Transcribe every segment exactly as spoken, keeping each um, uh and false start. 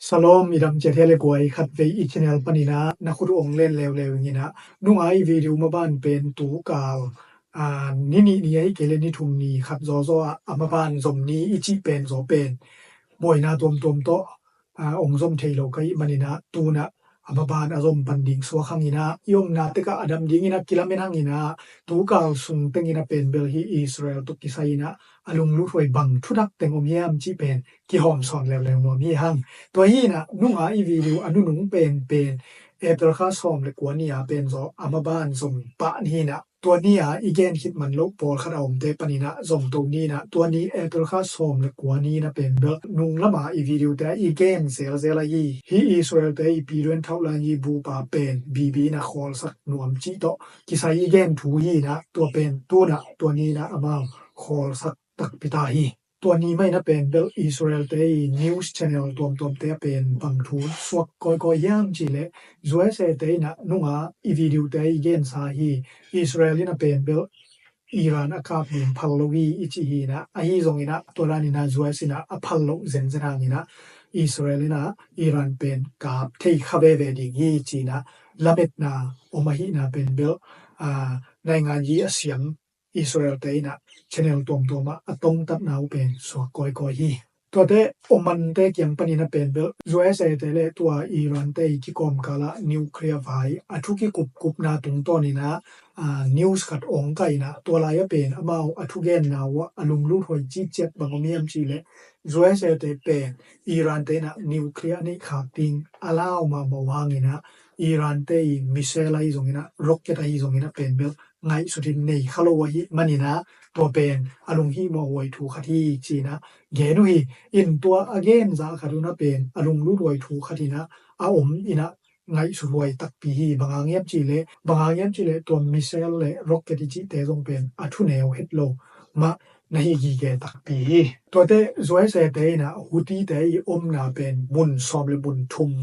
Shalom, i dam ciat hia le guai, khatvei i channel panin ah na khut uh ong len leuleu ing in ah, nunga i video maban pen tu kal, aa, ni nih ni ahih kei leh ni thum ni khat zawzaw ah a maban zom ni i cih pen zaw pen buaina tuamtuam tawh, aa, ong zom thei lo ka hih manin ah, tu-in ah a maban a zom pan ding suak hang in ah, i omna tek ah a dam dingin ah kilamen hang in ah, tu kal sung tengin ah pen bel hih Israel tawh kisai in ah a lunglut huai bang thutak teng om hiam cih pen kihawm sawn leuleu nuam hi hang. Tua hi in ah, nunga i video a nunung pen pen April kha sawm le kua ni a pen zaw a maban zom pah ni in ah, tua ni a i gen khit man loh pawlkhat a omte panin ah zom to ni in ah, tua ni April kha sawm le kua ni in ah pen bel nung lam a i video te ah i gen zelzel ahi hi. Israel te i Pi Luen Thau Lan Yi bup a pen Bibi in ah khawlsak nuam cih tawh kisai i gen thu hi in ah, tua pen tu-in ah tua ni in ah amau khawlsak takpi ta hi. Tua ni mah in ah pen bel Israel te i news channel tuamtuamte ah pen bang thu suak kawikawi hiam cih leh, U S A te in ah nunga i video te ah i gensa hi, Israel in ah pen bel Iran a kap ding phal lo hi i ci hi in ah, ahi zongin ah tua danin ah U S in ah a phal loh zenzen hangin ah Israel in ah Iran pen kap thei kha veve ding hi ci in ah lametna om ahihna pen bel, aa, naingan yi a siam Israel te in ah channel tuamtuam ah a tongtatna uh pen suak kawikawi hi. Tuate Oman te kiang panin ah pen bel U S A te le tua Iran te i kikawmkal ah nuclear vai a thu kikupkupna tungtawnin ah, aa, news khat ong kai in ah, tua lai ah pen amau a thugenna uh ah a lunglut huai ciciat bang om hiam cih leh, U S A te pen Iran te in ah nuclear a neih khak ding a lau mahmah uh hangin ah, Iran te i missile ahi zongin ah, rocket ahi zongin ah pen bel ngaihsutin nei kha lo ahih manin ah, tua pen a lunghihmawh huai thu khat hi ci in ah gen uh hi. In tua a gen zah khat un ah pen a lunglut huai thu khat in ah a om in ah ngaihsut huai takpi hi. Bang hang hiam cih leh, bang hang hiam cih leh tua missile le rocket i cihte zong pen a thuneu het lo mah na hi gige takpi hi. Tuate U S A te in ah Houthi te i omna pen mun sawm le mun thum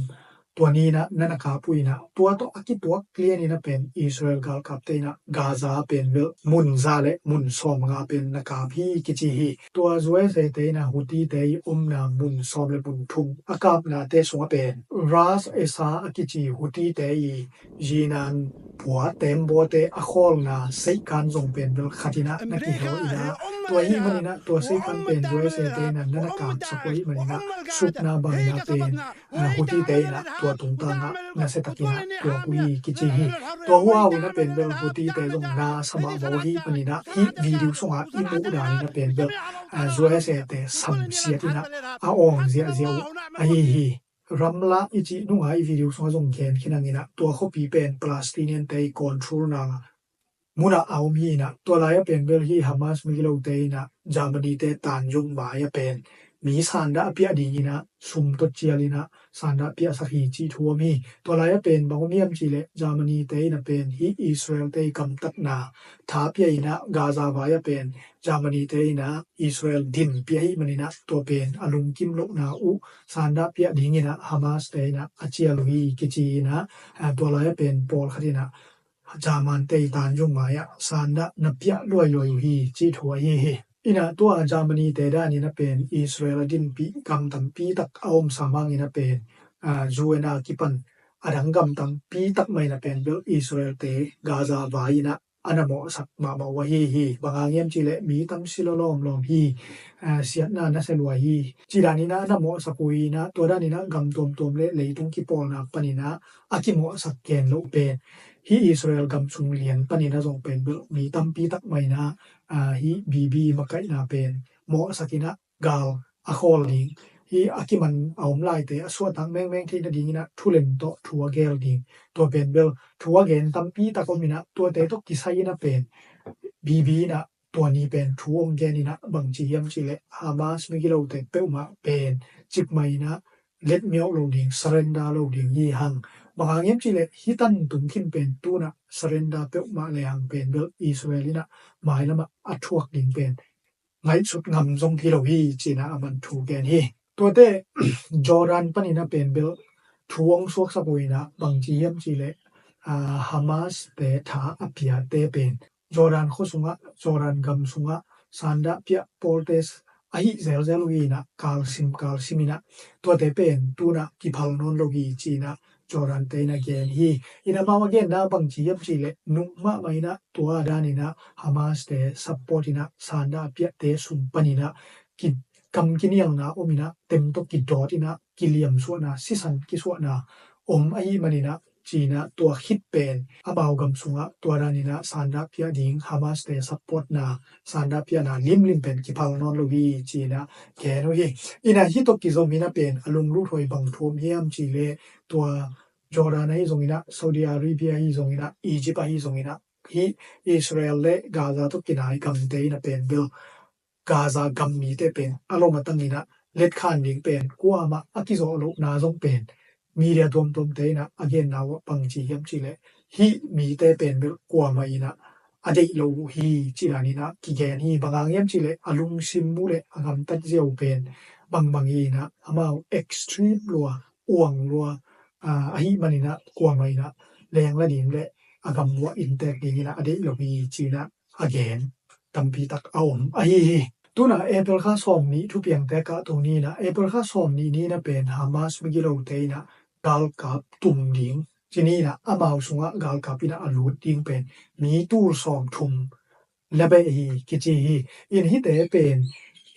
tua ni in ah na na kap uh in ah, tua tawh a kituak lian in ah pen Israel galkapte in ah Gaza pen bel mun za le mun sawm nga pen na kap hi kici hi. Tua U S A te in ah Houthi te i omna mun sawm le mun thum a kapnate sungah pen Ras Esa a kici Houthi te i Yemen pua tembaw te a khawlna seikan zong pen bel khat in ah na kihel in ah, tua ahih manin ah tua seikan pen U S A te in ah na na kapsak uh ahih manin ah supna bangna pen, aa, Houthi te in ah tua tungtang ah nasia takin ah tuak uh hi kici hi. Tua hua uh in ah pen bel Houthi te zong na sa mahmah uh ahih manin ah hih video sungah i muh dan in ah pen bel, aa, U S A te samsiat in ah a awng ziahziah uh ahi hi. Ramlah i cih nunga i video sungah zong gen khin hang in ah, tua khuapi pen Palestinian te i control na munah a om hi in ah, tua lai ah pen bel hih Hamas migilote in ah Germany te tanzung vai ah pen mi sandah a piah dingin ah sum tawh cial in ah sandah piahsak hi cih thu om hi. Tua lai ah pen bang om hiam cih leh Germany te in ah pen hih Israel te i gamtatna tha pia in ah Gaza vai ah pen Germany te in ah Israel din pia ahih manin ah tua pen a lungkim lohna uh sandah piah dingin ah Hamas te in ah a cial uh hi kici in ah, aa, tua lai ah pen pawlkhat in ah German te i tanzung vai ah sandah na piah luailuai uh hi cih thu ahi hi. In ah tua Germany te danin ah pen Israel a dinpih gam tampi tak a om sam hangin ah pen, aa, U N a kipan a dang gam tampi tak mah in ah pen bel Israel te Gaza vai in ah a na mawhsak mahmah uh ahi hi. Bang hang hiam cih leh mi tam si lo lawmlawm hi, aa, siatna nasia lua hi. Cih danin ah a na mawhsak uh in ah, tua danin ah gam tuamtuam le leitung kipawlna panin ah a kimawhsak gen loh pen hih Israel gam sung lian panin ah zong pen bel mi tampi tak mah in ah, aa, hih Bibi makaihna pen mawhsak in ah gal a khawl ding, hih a kiman a om laite a suahtak mengmeng theih nadingin ah thulem tawh thu a gel ding, tua pen bel thu a gen tampi tak om in ah, tuate tawh kisai in ah pen Bibi in ah tua ni pen thu ong gen in ah bangci hiam cih leh Hamas migilote peuhmah pen cikmah in ah letmiauh lo ding, surrender lo ding hi hang. Bang hang hiam cih leh hih tan tung khin pen tu-in ah surrender peuhmah le hang pen bel Israel in ah mailam ah a thuak ding pen ngaihsut ngam zong hi lo hi ci in ah aman thu gen hi. Tuate Jordan panin ah pen bel thu ong suaksak uh in ah bangci hiam cih leh, aa, Hamas te tha a piate pen Jordan khua sungah, Jordan gam sungah sandah piah pawlte ahi zelzel uh hi inah kalsim kalsim inah tuate pen tunah kiphal nawn lo hi ci inah Jordan te inah gen hi. Inah amau a genna bangci hiam cihleh nung mahmah inah tua dan inah Hamas te support inah sanda a piahte sung pan inah ki kam kinialna om inah tem tawh kidawt inah kiliamsuahna sisan kisuahna om ahi man inah ci inah tua khit pen amau gam sungah tua dan inah sanda piah ding Hamas te support na sanda piahna limlim pen kiphal nawn lo hi ci inah gen uh hi. Inah hih tawh kizom inah pen a lunglut huai bang thu om hiam cihleh tua Jordan ahi zong inah Saudi Arabia ahi zong inah Egypt ahi zong inah hih Israel le Gaza tawh kinai gamte inah pen bel Gaza gam mite pen a lom a tang inah letkhan ding pen kuamah a kizawh lohna zong pen media tuamtuamte inah a genna uh bangci hiam cihleh hih mite pen bel kuamah inah a deih lo uh hi ci dan inah kigen hi. Bang hang hiam cihleh a lungsim uh le a gamtat zia uh pen bangbang hi inah amau extreme lua uang lua ahi man inah kuamah inah lengla ding le a gam uh a inntek ding inah a deih lo hi ci inah a gen tampi tak a om ahi hi. Tunah April kha sawm nih thupiangte kah to ni inah April kha sawm nih ni inah pen Hamas migilote inah galkap tum ding ci ni inah amau sungah galkap inah a lut ding pen mi tul sawm thum la beh hi kici hi. In hihte pen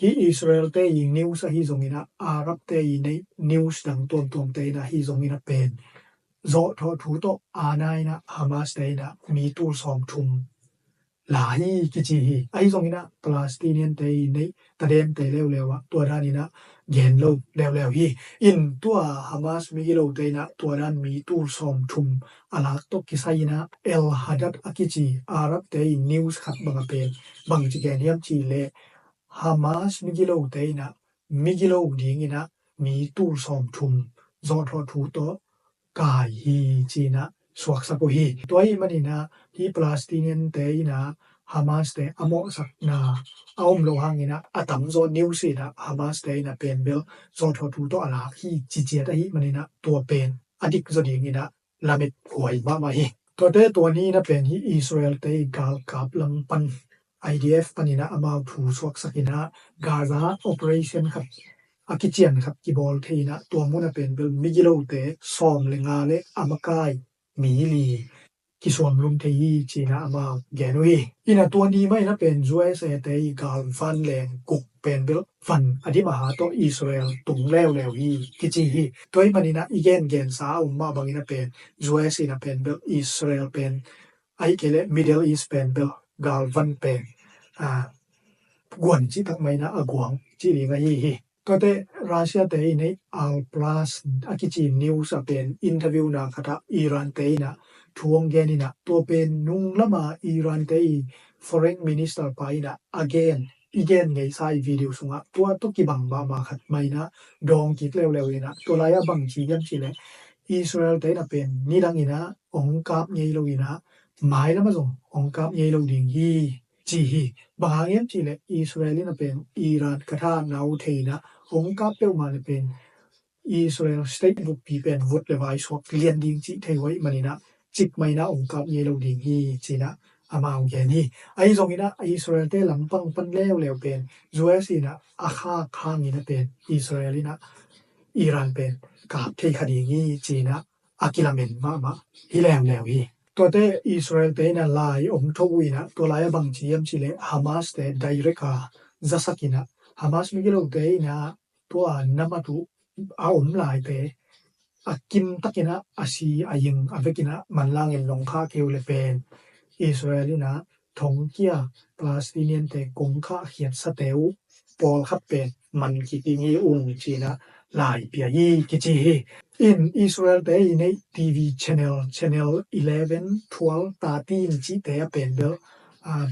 hih Israel te i news ahi zong inah Arab te i neih news dang tuamtuamte inah ahi zong inah pen zawhthawh thu tawh ana inah Hamas te inah mi tul sawm thum la hi kici hi. Ahi zong inah Palestinian te i neih tademte leuleu ah tua dan inah gen lo leuleu hi. In tua Hamas migilote inah tua dan mi tul sawm thum a lak tawh kisai inah El Hadad a kici Arab te i news khat bang a pen bangci gen hiam cihleh Hamas migilote inah migilo ding inah mi tul sawm thum zawhthawh thu tawh kai hi ci inah suaksak uh hi. Tua ahi man inah hih Palestinian te inah Hamas te a mawhsakna a om lo hang inah a tamzaw news inah Hamas te inah pen bel zawhthawh thu tawh a lak hi ci ciat ahi man inah tua pen a dik zaw ding inah lamet huai mahmah hi. Tuate tua ni inah pen hih Israel te i galkap lam pan I D F pan inah amau thu suaksak inah Gaza operation khat a kician khat kibawl thei inah tua mun a pen bel migilote sawm le nga le a makai mi li kisuamlum thei hi ci inah amau gen uh hi. Inah tua ni mah inah pen U S A te i galvan leng guk pen bel van a dim a ha tawh Israel tung leuleu hi kici hi. Tua ahi man inah i gengensa a um mah bang inah pen U S inah pen bel Israel pen ahi kei leh Middle East pen bel galvan pen guan cih tak mah inah a guang cih ding ahi hi. Tuate Russia te inah Al Plas a kici news a pen interview na khat ah Iran te inah thu hong gen inah tua pen nung lama Iran te i foreign minister pa inah a gen i gen ngeisa i video sungah tua tawh kibang mahmah khat mah inah dawng kik leuleu inah tua lai-ah bangci hiam cihleh Israel te inah pen nidang inah hong kap ngei lo inah mailam ah zong hong kap ngei lo ding hi ci hi. Bang hang hiam cihleh Israel inah pen Iran ka tha nau thei inah hong kap peuhmah le pen Israel state bukpi pen vut le vai suak lian ding cih thei huai man inah cik mah inah hong kap ngei lo ding hi ci inah amau gen hi. Ahi zong inah Israel te lampang pan leuleu pen U S inah a khak hang inah pen Israel inah Iran pen kap thei kha ding hi ci inah a kilamen mahmah hi leuleu hi. Tuate Israel te inah lai om tho uh inah tua lai-ah bangci hiam cihleh Hamas te direct a zasak inah Hamas migilote inah tua na mat uh a om laite a kim tak inah a si a ying a vek inah manlang in long khah kei uh le pen Israel inah thongkia Palestinian te kong khah khiatsate uh pawlkhat pen man kik ding hi ung ci inah lai pia hi kici hi. In Israel te i neih T V channel, channel eleven, twelve, thirteen cihte a pen bel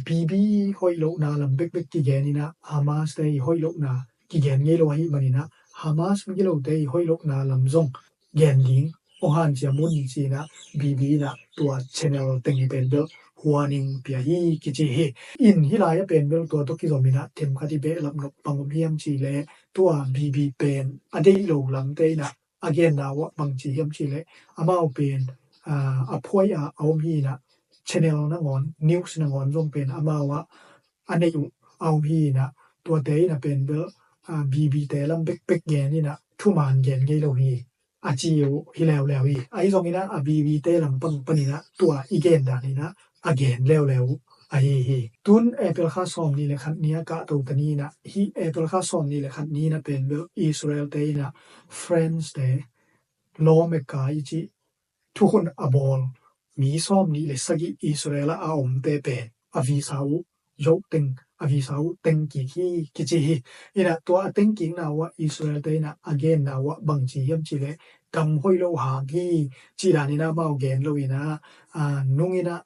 Bibi hoih lohna lam bekbek kigen inah Hamas te i hoih lohna kigen ngei lo ahi man inah Hamas migilote i hoih lohna lam zong gen ding hong hanciam un ci inah Bibi inah tua channel teng pen bel warning pia hi kici hi. In hih lai-ah pen bel tua tawh kizom inah themkhat i behlap nop bang om hiam cihleh tua Bibi pen a deih lo lamte inah a genna uh ah bangci hiam cihleh amau pen a phuai a a om hi inah channel nangawn news nangawn zong pen amau ah a neih uh a om hi inah tuate in a pen bel, a, B B te lam bekbek gen in a thuman gen ngei lo hi. A ci uh hi leuleu hi. Ahi zongin a, a B B te lampang panin a tua i gen dan in a, a gen leuleu ahi hi. Tun April kha sawm nih le khat ni a kah to ta ni in a, hi April kha sawm nih le khat ni in a pen bel Israel te in a France te lawmeka i ci thukhun a bawl mi sawm nih le sagih Israel ah a omte pen a visa uh zoh teng, a visa uh teng kik hi kici hi. In a tua a teng kikna uh ah Israel te in a a genna uh ah bang ci hiam cih leh gam hoih lo hang hi cih dan in a amau gen lo in a, a, nung in a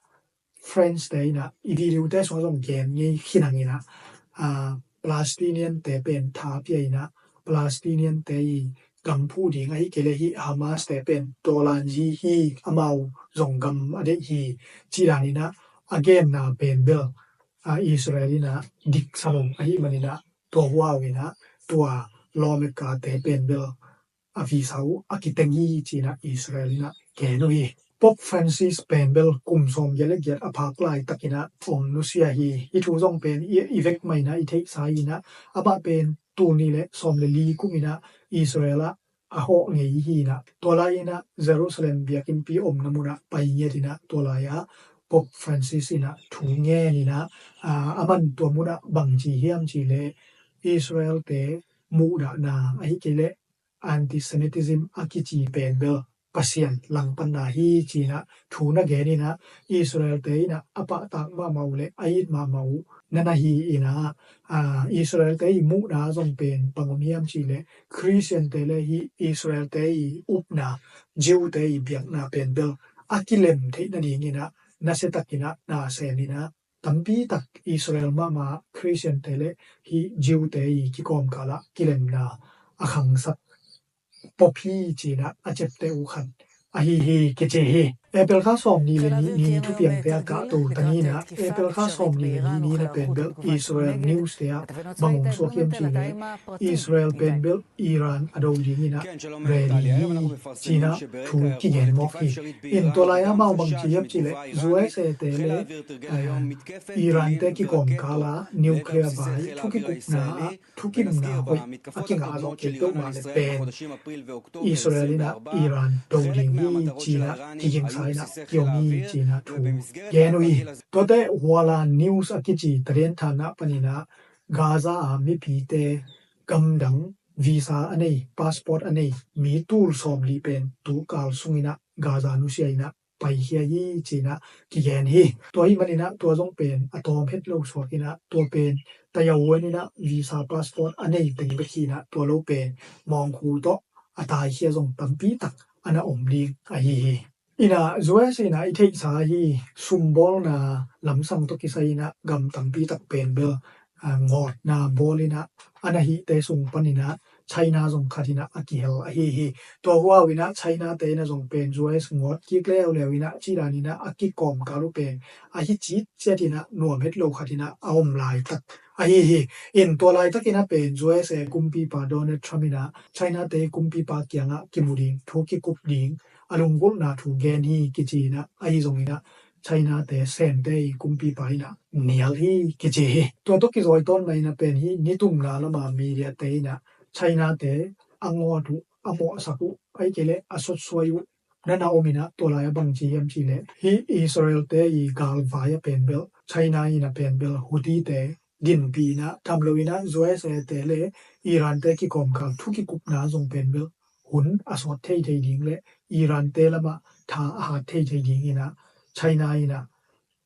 France te in a i video te sung zong gen ngei khin ang in a, a, Palestinian te pen tha pia in a Palestinian te i gam phuh ding ahi kei leh hi Hamas te pen tawlan zi hi, amau zong gam a deih hi cih dan in a a genna pen bel, a, Israel in a dik sa lo ahi man in a tua huau in a tua lawmeka te pen bel a visa uh a kiteng hi cih in a Israel in a gen uh hi. Pope Francis pen bel kum sawm giat le giat a phak laitak in a om nusia hi. Hi thu zong pen i, i vek mah in a i theihsa hi in a amah pen tul nih le sawm le li kum in a Israel ah a hawh ngei hi in a tua lai in a Jerusalem biakinnpi omna mun ah pai ngiat in a tua lai ah Pope Francis in a thu ngen in a, a, aman tua mun ah bang ci hiam cih leh Israel te muhdahna ahi kei leh antisemitism a kici pen bel Pasian langpanna hi cih in a thu na gen in a Israel te in a a pahtak mahmah uh le a it mahmah uh na na hi in a, a, Israel te i muhna zong pen bang om hiam cih leh Christian te le hi Israel te i upna Jew te i biakna pen bel a kilem theih nading in a nasia tak in a na sem in a tampi tak Israel mahmah Christian te le hi Jew te i kikawmkal ah kilemna a khangsak Pope hi cih in a a ciapteh uh khat ahi hi kici hi. April kha sawm nih le nih ni thupiangte a kah to ta ni in a April kha sawm nih le nih ni in a pen bel Israel news te ah bang hong suak hiam cih leh Israel pen bel Iran a do ding in a ready hi cih in a thu kigen mawk hi. In tua lai ah amau bang ci hiam cih leh U S A te le, eh, Iran te kikawmkal ah nuclear vai thukikupna ah thukimna hoih a kingah zawh kei peuhmah le pen Israel in a Iran do ding hi cih in a kigingsa in a kiom hi cih in a thu gen uh hi. Tuate Huala News a kici talian than ah panin a Gaza a mipite gamdang visa a nei, passport a nei mi tul sawm li pen tu kal sung in a Gaza nusia in a paikhia hi cih in a kigen hi. Tua hi man in a tua zong pen a tawm het lo suak in a tua pen Taiwan in a visa passport a nei teng bek hi in a tua lo pen mawngkhu tawh a taikhia zong tampi tak a na om ding ahi hi. In a U S A in a i theihsa hi sumbawlna lamsang tawh kisai in a gam tampi tak pen bel, a, ngawtna bawl in a a na hihte sung pan in a China zong khat in a a kihel ahi hi. Tua huau in a China te in a zong pen U S ngawt kik leuleu in a cih dan in a a kikawmkal uh pen a hi citciat in a nuam het lo khat in a a om laitak ahi hi. In tua laitak in a pen U S A kumpipa Donald Trump in a China te kumpipa kiangah kimu ding, thu kikup ding a lunggulhna thu gen hi kici in a ahi zong in a China te semte i kumpipa in a nial hi kici hi. Tua tawh kizawi tawn mah in a pen hi nitumna lama media te in a China te a ngawt uh a mawhsak uh ahi kei leh a sotsuai uh na na om in a tua lai a bang ci hiam cih leh hi Israel te i galvai a pen bel China in a pen bel Houthi te dinpi in a tham lo in a U S A te le Iran te kikawmkal thu kikupna zong pen bel hun a sawt theithei ding le Iran te lamah tha a hat theithei ding in a China in a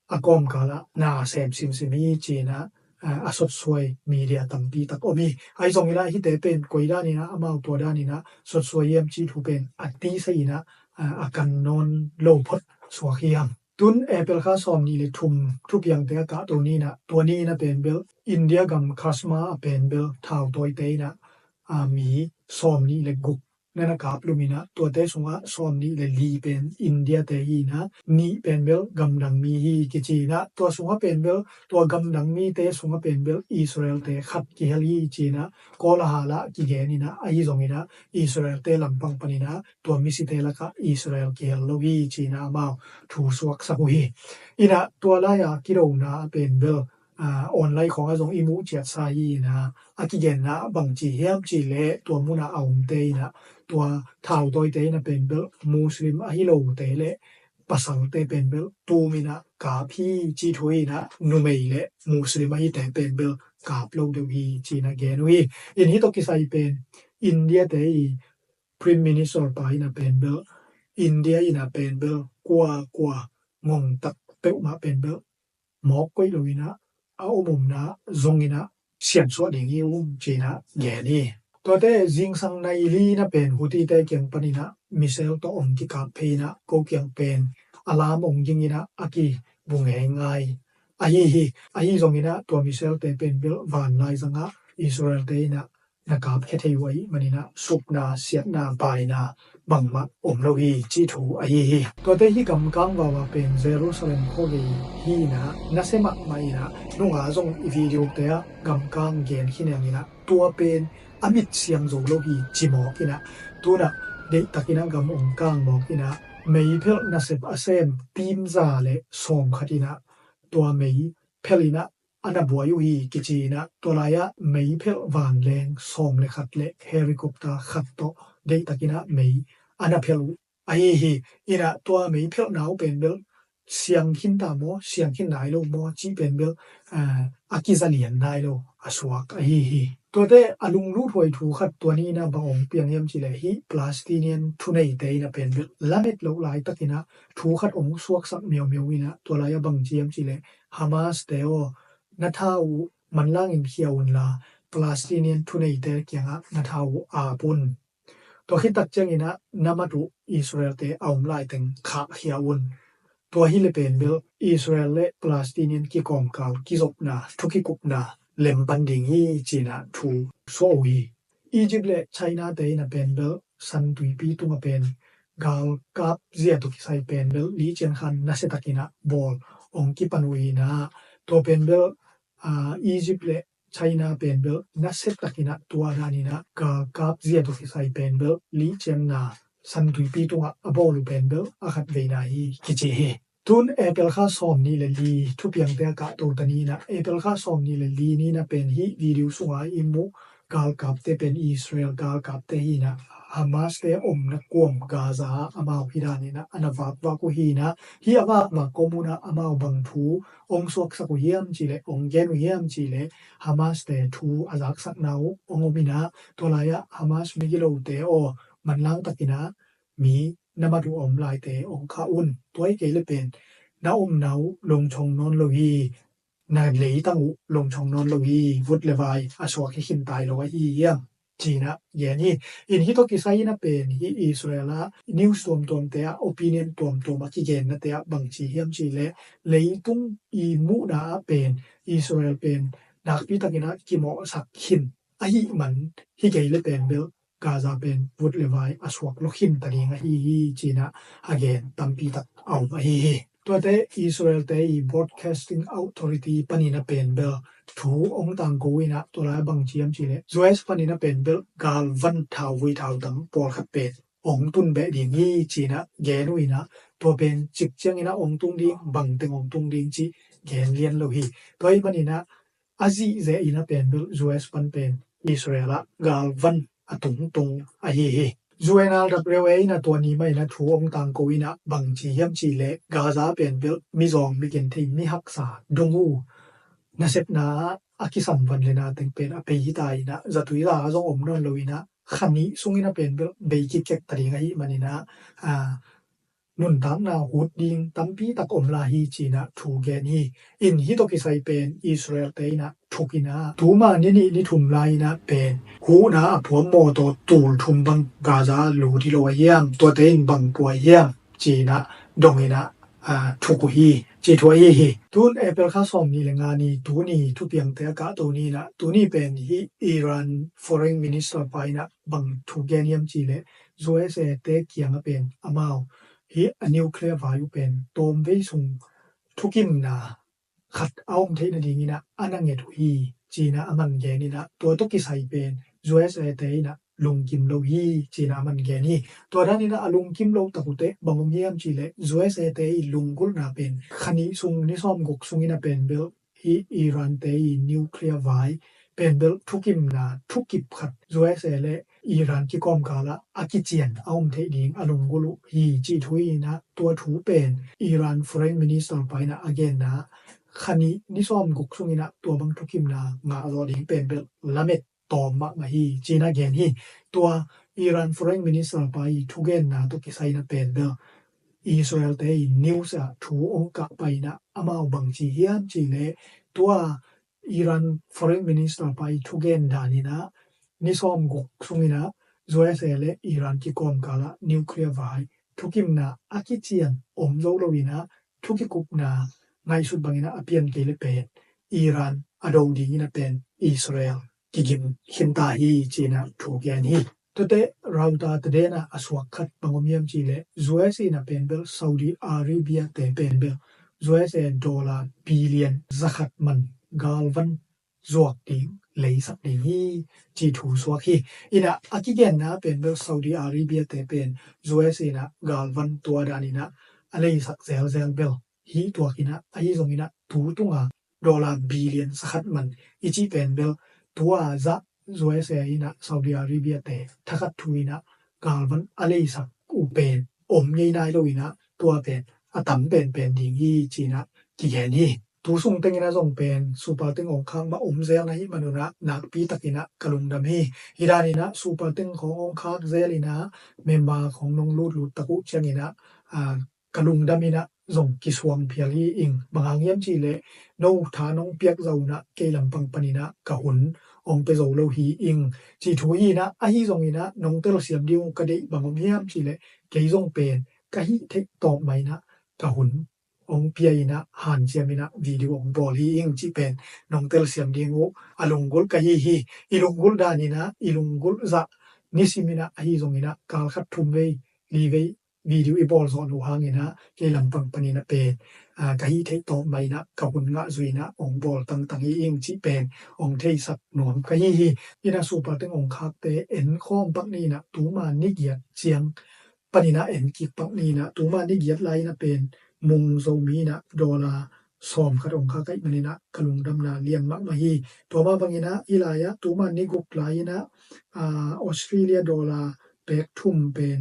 a kawmkal ah na sem simsim hi ci in a, a, a sotsuai media tampi tak om hi. Ahi zong in a hihte pen koi dan in a amau tua dan in a sotsuai hiam cih thu pen a tisa in a, a, a kan nawn lo phot suak hi hang. Tun April kha sawm nih le thum thupiangte a kah to ni in a tua ni in a pen bel India gam Kashmir a pen bel thautawite in a, a, mi sawm nih le guk na na kap lum in a tuate sungah sawm nih le li pen India te hi in a nih pen bel gamdang mi hi kici in a tua sungah pen bel tua gamdang mite sungah pen bel Israel te khat kihel hi ci in a Kawl a hal ah kigen in a ahi zong in a Israel te lampang pan in a tua misite lakah Israel kihel lo hi ci in a amau thu suaksak uh hi. In a tua lai a kidona a pen bel ah, online khawngah zong i muh ciatsa hi inah, a kigenna bangci hiam cih leh tua munah a omte inah tua thautawite inah pen bel Muslim ahi lote le pasalte pen bel tum inah kap hi cih thu inah, numei le Muslim ahite pen bel kap lo deuh hi ci inah gen uh hi. In hih tawh kisai pen India-te i Prime Minister pa inah pen bel, India inah pen bel kua kua ngongtak peuhmah pen bel mawk koih lo inah a om omna zong inah siansuah ding hi ung ci inah gen hi. Tuate zingsang nai li inah pen Houthi-te kiang pan inah missile tawh ong kikap phei inah ko kiang pen alarm ong ging inah a kibu ngeingai ahi hi. Ahi zong inah tua missile-te pen bel van laizangah Israel-te inah na kapkhia thei uh ahih man inah supna, siatna, paina bangmah om lo hi cih thu ahi hi. Tuate hih gamkang vava pen Jerusalem khuavei hi inah nasia mahmah inah, nunga zong i video-te ah gamkang gen khin inah tua pen a mit siang zo lo hi ci mawk inah, tu inah deihtak inah gam ong kang mawk inah meiphelh nasep a sem team za le sawmkhat inah tua meiphelh inah a na buai uh hi kici inah, tua lai-ah meiphelh vanleng sawm le khat le helicopter khat tawh deihtak inah mei a na phelh uh ahi hi. Inah tua meiphelhna uh pen bel siang khin ta maw, siang khin nai lo maw cih pen bel, ah, a kizalian nai lo a suak ahi hi. Tuate a lunglut huai thu khat tua ni inah bang ong piang hiam cih leh hih Palestinian thuneite inah pen bel lamet loh laitak inah thu khat ong suaksak miaumiau inah, tua lai-ah bangci hiam cih leh Hamas-te aw, na tha uh manlangin khia unla Palestinian thuneite kiangah na tha uh ap un. Tua khit tak ciang inah na mat uh Israel-te a om laiteng khahkhia un. Tua hi le pen bel Israel le Palestinian kikawmkal kizopna, thu kikupna lem pan ding hi ci inah thu suah uh hi. Egypt le China-te inah pen bel San Tuipi tungah pen galkap zia tawh kisai pen bel Li Qian khan nasiatak inah bawl ong kipan uh inah, tua pen bel, ah, Egypt le China pen bel nasiatak inah tua dan inah galkap zia tawh kisai pen bel Li Qian na San Tuipi tungah a bawl uh pen bel a khat veina hi kici hi. Tun April kha sawmnih le li thupiangte a kahto ta ni inah, April kha sawmnih le li ni inah pen hih video sungah i muh galkapte pen Israel galkapte hi inah, Hamas-te omna kuam Gaza ah amau hi dan inah a na vakvak uh hi inah, hih a vakvak ko munah amau bang thu ong suaksak uh hiam cih leh, ong gen uh hiam cih leh, Hamas-te thu a zaksakna uh ong om inah, tua lai-ah Hamas migilote aw, manlangtak inah mi na mat uh a om laite ong khah un. Tua hi kei le pen na omna uh longchong nawn lo hi, na leitang uh longchong nawn lo hi, vut le vai a suak hi khin tai lo ahi hiam ci inah gen hi. In hih tawh kisai inah pen hih Israel ah news tuamtuamte ah opinion tuamtuam a kigennate ah bangci hiam cih leh, leitung i muhna ah pen Israel pen nakpi tak inah kimawhsak khin ahih man hi kei le pen bel Gaza pen vut le vai a suak lo khin ta ding ahi hi ci inah a gen tampi tak a om ahi hi. Tuate Israel-te i Broadcasting Authority panin a pen bel thu ong tangko inah, tua lai bangci hiam cih leh U S panin a pen bel galvan thauvui thautang pawlkhat pen ong tun beh ding hi ci inah gen uh inah, tua pen cik ciang inah ong tung ding, bangteng ong tung ding cih gen lian lo hi. Tua ahih man inah a zihzeh inah pen bel U S pan pen Israel ah galvan a tungtung ahi hi. U N R W A inah tua ni mah inah thu ong tangko inah bangci hiam cih leh, Gaza pen bel mizawng, migenthei, mihaksa dong uh nasepna ah a kisam van le na teng pen a pei hi ta inah, zatui za zong om nawn lo inah, kha nih sung inah pen bel bei kikek ta ding ahih man inah, ah, nuntakna hut ding tampi tak om lai hi ci inah thu gen hi. In hih tawh kisai pen Israel-te inah thuk inah, tuma ni nih ni thum lai inah pen huhna a phuam mawtaw tul thum bang Gaza lut hi lo a hiam, tuate in bang pua hiam ci inah dong inah, ah, thuk uh hi ci thu ahi hi. Tun April kha sawmnih le nga ni, tuni thupiangte a kahto ni inah, tuni pen hih Iran Foreign Minister pa inah bang thu gen hiam cih leh, U S A-te kiangah pen amau hih a nuclear vai uh pen tawmvei sung thukimna khat a om theih nading inah a na nget uh hi ci inah a man gen inah, tua tawh kisai pen U S A-te inah lungkim lo hi ci inah a man gen hi. Tua dan inah a lungkim lo tak uh teh bang om hiam cih leh, U S A-te i lunggulhna pen kha nih sung, ni sawmguk sung inah pen bel i Iran te i nuclear vai pen bel thukimna thukip khat U S A le Iran kikawm kal ah a kician a om theih ding a lunggulh uh hi cih thu hi in ah, tua thu pen Iran Foreign Minister pa in ah a genna kha nih ni sawm guk sung in ah tua bang thukimna ngah zawh ding pen bel lamet tawm mahmah hi ci in ah gen hi. Tua Iran Foreign Minister pa i thugenna tawh kisai in ah pen bel Israel te i news ah thu ong kah pai in ah amau bang ci hiam cih leh tua Iran Foreign Minister pa i thugen dan in ah ni sawm guk sung in ah U S A le Iran kikawm kal ah nuclear vai thukimna a kician om zo lo in ah thukikupna ngaihsut bang in ah a pian kei le pen Iran a do ding in ah pen Israel kigim khin ta hi ci in ah thu gen hi. Tuate Reuters te in ah a suak khat bang om hiam cih leh U S A in ah pen bel Saudi Arabia te pen bel U S A dollar billion zakhat man galvan zuak ding, leisak ding hi cih thu suak hi. In ah a kigenna pen bel Saudi Arabia te pen U S A in ah galvan tua dan in ah a leisak zelzel bel hi tuak in ah, ahi zong in ah tu tung a dollar billion zakhat man i cih pen bel tua zah U S A in ah Saudi Arabia te thakhat thu in ah galvan a leisak uh pen om ngei nai lo in ah tua pen a tam penpen ding hi ci in ah kigen hi. Tu sung teng in ah zong pen super teng ong khak mah om zel na hih man un ah nakpi tak in ah ka lungdam hi. Hi dan in ah super teng khong ong khak zel in ah member khong nong lutlut tak uh ciang in ah, ah, ka lungdam in ah zong kisuang phial hi ing. Bang hang hiam cih leh no tha nong piak zo un ah kei lampang pan in ah ka hun ong pia zo lo hi ing cih thu hi in ah, ahi zong in ah nong telsiam ding uh ka deih bang om hiam cih leh kei zong pen ka hih theih tawp mah in ah ka hun ong pia in ah hanciam in ah video ong bawl hi ing cih pen nong telsiam ding uh a lunggulh ka hi hi. I lunggulh dan in ah i lunggulh zah nisim in ah ahi zong in ah kal khat thum vei li vei video i bawl zawh uh hang in ah kei lampang pan in ah pen, ah, ka hih theih tawp mah in ah ka hun ngah zui in ah ong bawl tangtang hi ing cih pen ong theisak nuam ka hi hi. In ah super teng ong khakte en khawm pak ni in ah tuma ni giat ciang pan in ah en kik pak ni in ah tuma ni giat lai in ah pen mung Zomi in ah dollar sawm khat ong khak ahih man in ah ka lungdamna lian mahmah hi. Tua mah bang in ah hih lai ah tuma ni guk lai in ah, ah, Australia dollar pek thum pen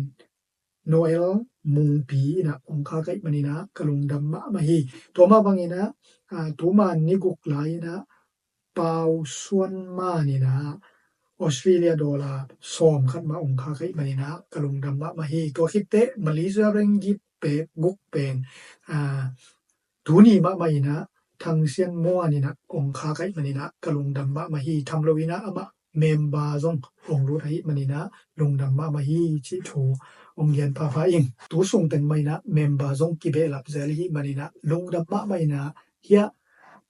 Noel Mungpi in ah ong khak ahih man in ah ka lungdam mahmah hi. Tua mah bang in ah, ah, tuma ni guk lai in ah Pau Suan Man in ah Australia dollar sawm khat mah ong khak ahih man in ah ka lungdam mahmah hi. Tua khit teh Malaysia ringgit pek guk pen, ah, tuni mahmah in ah Thang Sian Muan in ah ong khak ahih man in ah ka lungdam mahmah hi. Tham lo in ah amah member zong ong lut ahih man in ah lungdam mahmah hi cih thu ong gen phapha ing. Tu sung teng mah in ah member zong kibehlap zel ahih man in ah lungdam mahmah in ah, hiah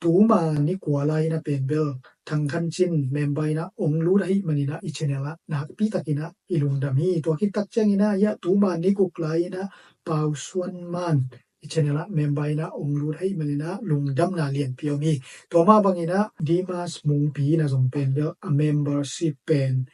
tuma ni kua lai in ah pen bel Thang Khan Cin member in ah ong lut ahih man in ah i channel ah nakpi tak in ah i lungdam hi. Tua khit tak ciang in ah hiah tuma ni guk lai in ah Pau Suan Man i channel ah member in ah ong lut ahih man in ah lungdamna lianpi om hi. Tua mah bang in ah Dimas Mungpi in ah zong pen bel a membership pen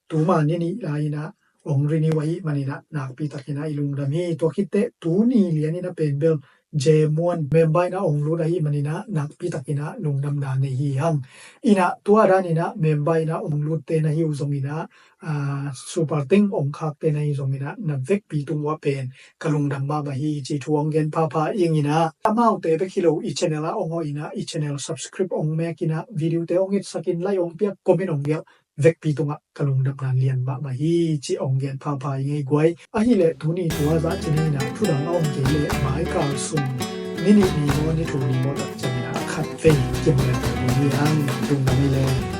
tuma ni nih lai in ah ong renew ahih man in ah nakpi tak in ah i lungdam hi. Tua khit teh tuni lian in ah pen bel J Muan member in ah ong lut ahih man in ah nakpi tak in ah lungdamna nei hi hang. In ah tua dan in ah member in ah ong lutte na hi uh zong in ah, ah, super teng ong khakte na hi zong in ah na vekpi tung uah pen ka lungdam mahmah hi cih thu ong gen phapha ing in ah, amaute bek hi lo i channel ah ong hawh in ah i channel subscribe ong mek in ah video te ong etsak in like ong piak comment ong gelh vekpi tungah ka lungdamna lian mahmah hi cih ong gen phapha ing ei guai. Ahih leh tuni tua zah ci ni in ah thudang a om kei leh mai kal sung ni nih ni maw ni thum ni maw tak ciang in ah khat vei kimu lian ta ding hi hang. Lungdam hi leh.